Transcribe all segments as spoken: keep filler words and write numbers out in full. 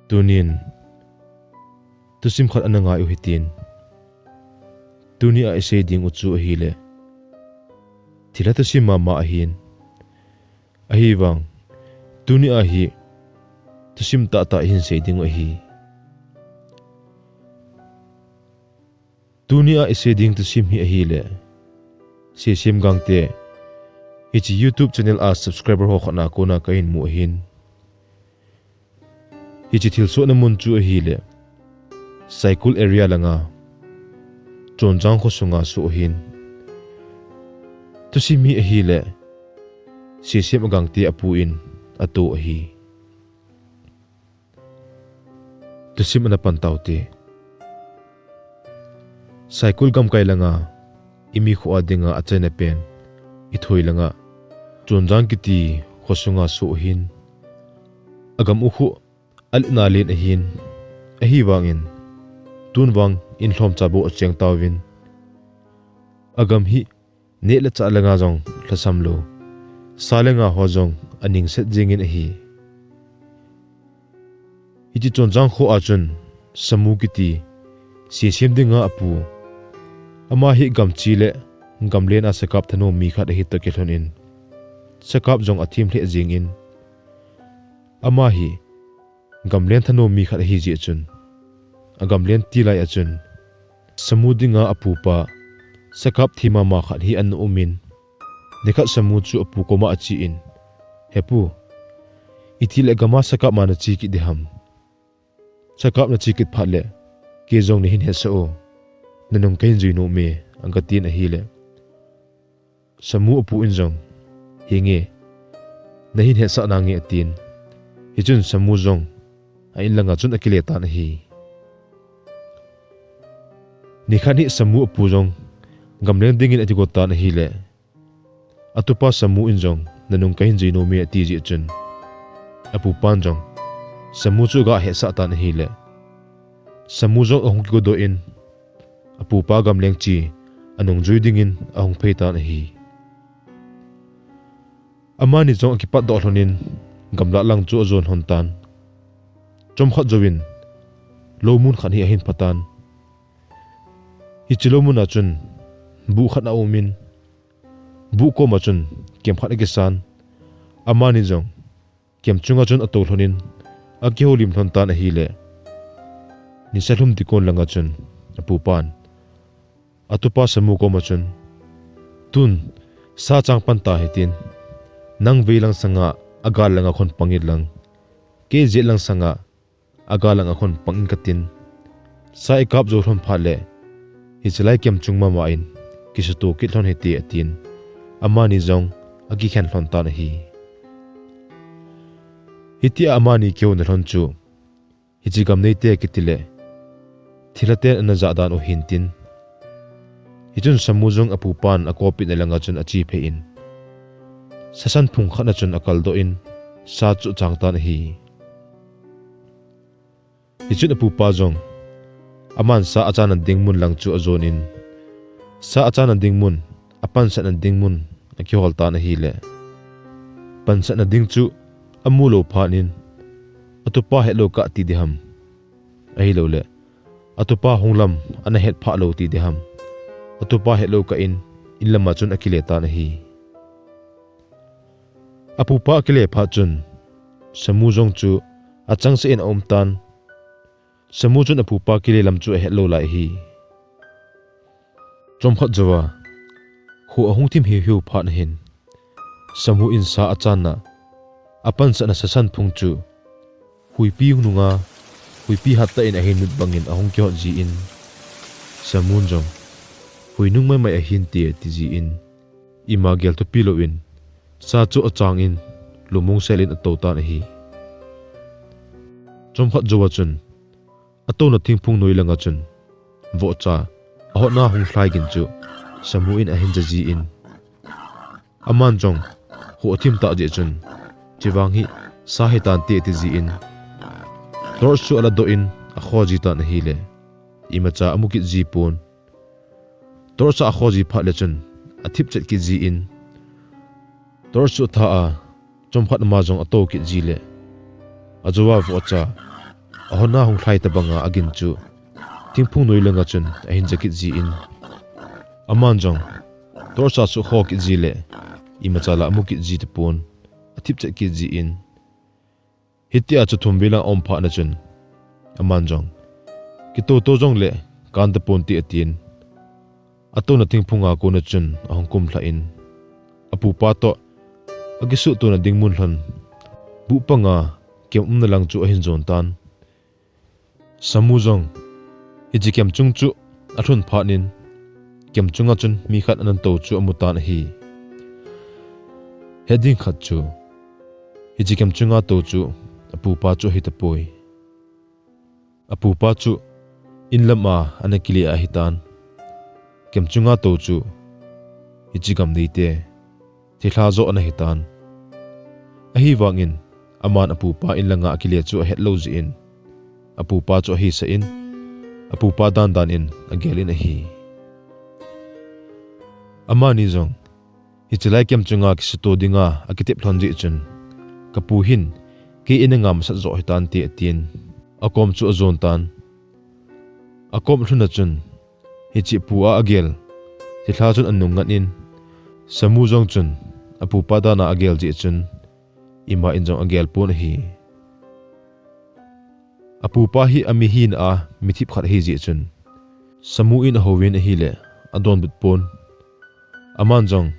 Tunin thusim khat ana ngai u hitin. Tunia isei ding u chu ahile, thilha thusim mama ahin. Ahivang, tunia hi thusim tahtah ihin sei ding u ahi. Tunia isei ding thusim hi ahile, Sesem Gangte, hiche YouTube channel a subscriber ho khat na kona kahin mu ahin. Hiche thilsohna mun chu ahile, Saikul area langa, Chonjang khosunga soh ahin. Thusim hi ahile, Sesem Gangte apu in ato ahi. Thusim ana pan taute. Saikul gamkai langa, imi kho a dinga achaina pen, Ithoi langa, Chonjang kiti khosunga soh ahin. Agam u khu aletna len ahin. Ahivangin, tun vang in lhomcha bou acheng tauvin. Agam hi neh le chah langa jong lhasam lou, sa le nga ho jong aning set jengin ahi. Hiche Chonjang kho a chun Samu kiti, Sesem dinga apu, ama hi gamchi le gamlen a sakap thanom mi khat ahi toh kilhon in, sakap jong athem lheh jengin, ama hi gamlen thanom mi khat ahi jeh chun, agamlen tilai a chun, Samu dinga apupa, sakap them mama khat hi ana umin, nikhat Samu chu apu koma achen, "He pu, iti le gama sakap ma nache kit diham? Sakap nache kit phat le, kei jong neihin hetsah o, nanung kahin jui nom e," agatin ahile, Samu apu in jong, "Henge, nahin hetsah nange," atin. Hichun Samu jong a-in langa chun akile tan ahi. Nikhat hi Samu apu jong gamlen dingin akigo tan ahile, atupa Samu in jong, "Nanung kahin jui nom e," ati jeh chun, apupan jong Samu chu aga hetsah tan ahile, Samu jong ahung kigodoh in, apupa gamleng che anung jui dingin ahung phei tan ahi. Amani jong akipatdoh lhonin, gamlah lang chu ajon lhon tan. Chomkhat jouvin, lou mun khat hi ahin phatan. Hiche lou mun a chun, buh khat aumin, buh koma chun, kem khat akisan. Amani jong, kem chunga chun atou lhonin, akihoulim lhon tan ahile, nisa lhum ding kon langa chun, apupan atupa Samu koma chun, "Tun, sa chang pan tahitin, nang vei lang sanga, agal langa khon pang inlang, kei jet lang sanga, agal langa khon pang in katin, sa ikap jou lhon phat le, hiche lai kem chung mama in, kisuto kit lhon hite," atin, amani jong akikhen lhon tan ahi. Hitia amani kihouna lhon chu, hiche gam neite kiti le, thilha ten ana jah dan u hintin. Hichun Samu jong apupan akopina langa chun ache phei in, sasan phung khat na chun akaldoh in, sa chu achang tan ahi. Hichun apupa jong, aman sa achanna ding mun lang chu ajonin, sa achanna ding mun, apansatna ding mun, akihol tan ahile, pansatna ding chu amu lou phat in, atupa hetlou kah ti diham, ahilouleh, atupa hung lam ana het phah lou ti diham, atupa hetlou kah in, in lama chun akile tan ahi. Apupa akile phat chun, Samu jong chu achangseh in aum tan. Samu chun apupa kile lam chu ahet lou lai ahi. Chomkhat jouva, kho ahung thim hiuhiu phat nahin, Samu in sa achanna, apansatna sasan phung chu, huipi nunga, huipi hattah in ahin mut bangin ahung kihot jin, Samun jong, "Hui nung maimai ahinte," ati jin, ima gel thupi louvin, sa chu achangin, lungmong selin atou tan ahi. Chomkhat jouva chun, atouna thingphung noi langa chun, vohcha, ahotna hung lhai gin chu, Samu in ahin ja jin, aman jong, kho athim tah jeh chun, "Chuvang hi sa hitante," ati jin, torch chu aladoh in, akho ji tan ahile, imacha amu kit ji pon. Torch a akho ji phat le chun, athip chet kit jin, torch chu atha a, chomkhat ama jong atou kit ji le, ajouva vohcha, ahon a hung lhai tabanga agin chu thingphung noi langa chun ahin ja kit jin, aman jong torch a chu kho kit ji le imacha la amu kit ji tapon, athip chet kit jin, hitia chu thum vela aum phat na chun, aman jong, "Kitoto jongle kan tapon te," atin, atona thingphunga kona chun ahung kumlhan, apupa toh akisuhtona ding mun lhon buh panga kem umna lang chu ahin jon tan. Samu jong hiche kem chung chu alhun phat in, kem chunga chun mi khat ana tou chu amu tan ahi. Hetding khat chu, hiche kem chunga tou chu apupa chu ahi tapoi. Apupa chu inlama ana kile ahi tan. Kem chunga tou chu hiche gam neite thilha jo ana hi tan. Ahivangin aman apupa inlanga akile chu ahet lou jin, apupa chu ahisah in, apupa dandan in agel in ahi. Amani jong, "Hiche lai kem chunga kisuto dinga akitep lhon jeh chun, kapu hin kei eina nga masat jo hitante," atin, akom chu ajon tan. Akom lhun a chun, hiche pu a agel thilha chun anung ngat in, Samu jong chun apupa dana agel jeh chun, ima in jong agel pon ahi. Apupa hi ami hina a mithip khat ahi jeh chun, Samu in ahouvin ahile adonbut pon. Aman jong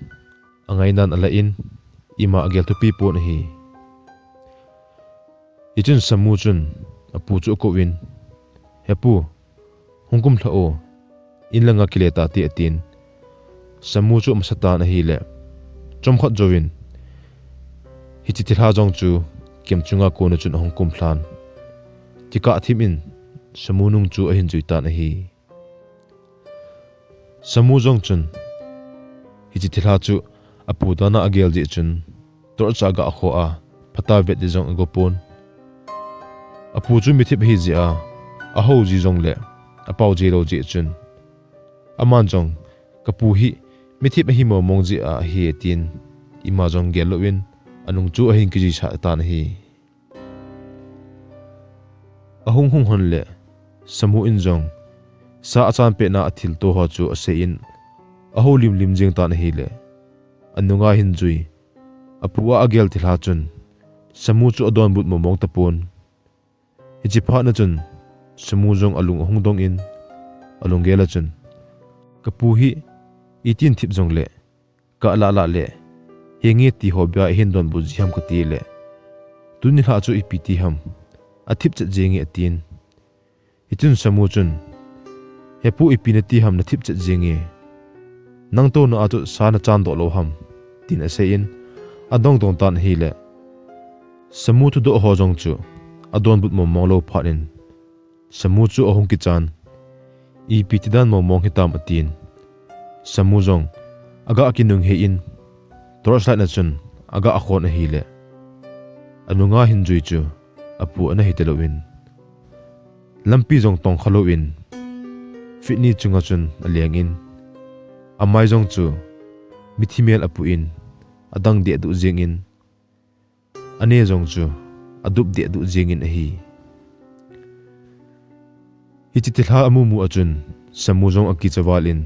angainan alah in, ima agel thupi pon ahi. Hichun Samu chun apu chu akouvin, "He pu, hung kumlha o, inlanga kile tate," atin. Samu chu amasa tan ahile, chomkhat jouvin hiche thilha jong chu kem chunga kona chun ahung kumlhan. Kikah thim in Samu nung chu ahin jui tan ahi. Samu jong chun hiche thilha chu apu dana agel jeh chun, torch a aga kho a, phatah vet ding jong ago pon. Apu chu mithip ahi jeh a, ahou ji jongle apao ji lou jeh chun, aman jong, "Kapu hi mithip ahi momong jeh a ahi," atin, ima jong gel louvin anung chu ahin kijuisah tan ahi. Ahung hung lhon le, Samu in jong sa achan petna a thilto ho chu asei in, ahou limlim jeng tan ahile, anunga hin jui, apu a agel thilha chun Samu chu adonbut momong tapon. Hiche phat na chun Samu jong alung ahung dong in, alunggel a chun, "Kapu hi itin thip jongle, ka lah lah le, henge ti ho bia ihin donbut ji ham kati le, tuni lha chu ipi ti ham, athip chet jenge," atin. Hichun Samu chun, "He pu, ipi nati ham nathip chet jenge? Nang touna a chu sa nachan doh lou ham?" tin asei in, adong dong tan ahile, Samu thudoh ho jong chu adonbut momong lou phat in, Samu chu ahung kichan, "Ipi tidan momong hitam?" atin. Samu jong aga kinunghei in, torchlight na chun aga khon ahile, anunga hin jui chu apu ana hi talou in, lampi jong tongkha lou in, feet ni chunga chun aleng in, amai jong chu mithi mel apu in, adang deh duh jeng in, ane jong chu adup deh duh jeng in ahi. Hiche thilha amu mu a chun Samu jong akicha val in,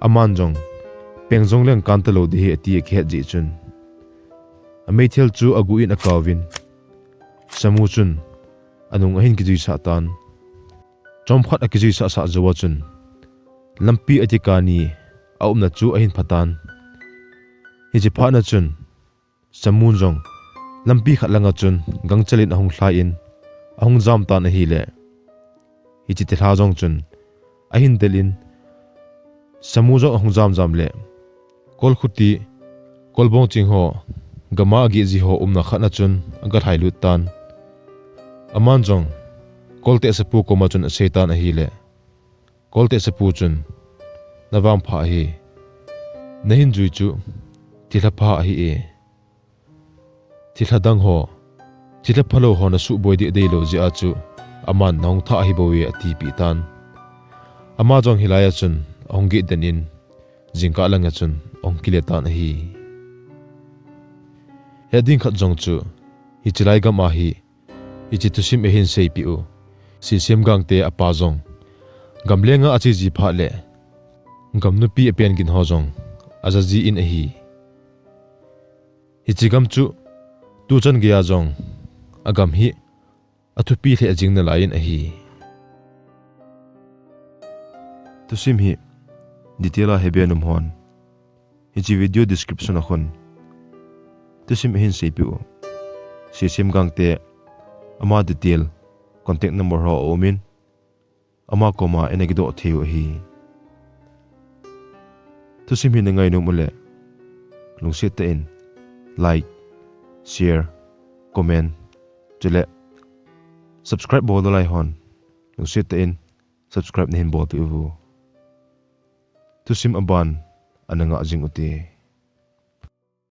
aman jong, "Peng jong leng kan talou ding ahi," ati akihet jeh chun, ameithal chu agu in akauvin, Samu chun anung ahin kijuisah tan. Chomkhat akijuisah sah jou a chun, lampi akikah ni aumna chu ahin pha tan. Hiche phat na chun, Samu jong lampi khat langa chun gangchel in ahung lhai in, ahung jam tan ahile, hiche thilha jong chun ahin del in, Samu jong ahung jam jam le, kol khuti, kol bongching ho, gam a ageh ji ho umna khat na chun aga lhai lut tan. Aman jong kol tehsepu koma chun asei tan ahile, kol tehsepu chun, "Navangpha ahi. Nahin jui chu thilha pha ahi e. Thilha dang ho, thilha phalou ho nasuh boi deh deh lou jeh a chu aman nahung thah ahi bou e," atipeh tan. Ama jong hilai a chun ahung geh den in, jingkah langa chun ahung kile tan ahi. Hetding khat jong chu, hiche lai gam a hi Hiche thusim ahin seipeh u Sesem Gangte apa jong gamlenga ache ji phat le gam nupi apen gin ho jong aja ji in ahi. Hiche gam chu tuchan geiya jong agam hi athupi lheh jing nalai in ahi. Thusim hi detail a hebe nom hon hiche video description a khun thusim ahin seipeh u Sesem Gangte ama detail contact number ho aumin, ama koma ina kidoh thei u ahi. Thusim hi nangai nom uleh lungset tah in like, share, comment, chule subscribe bol nalai hon lungset tah in subscribe nahin bolpeh uvo. Thusim aban ana ngah jing ute.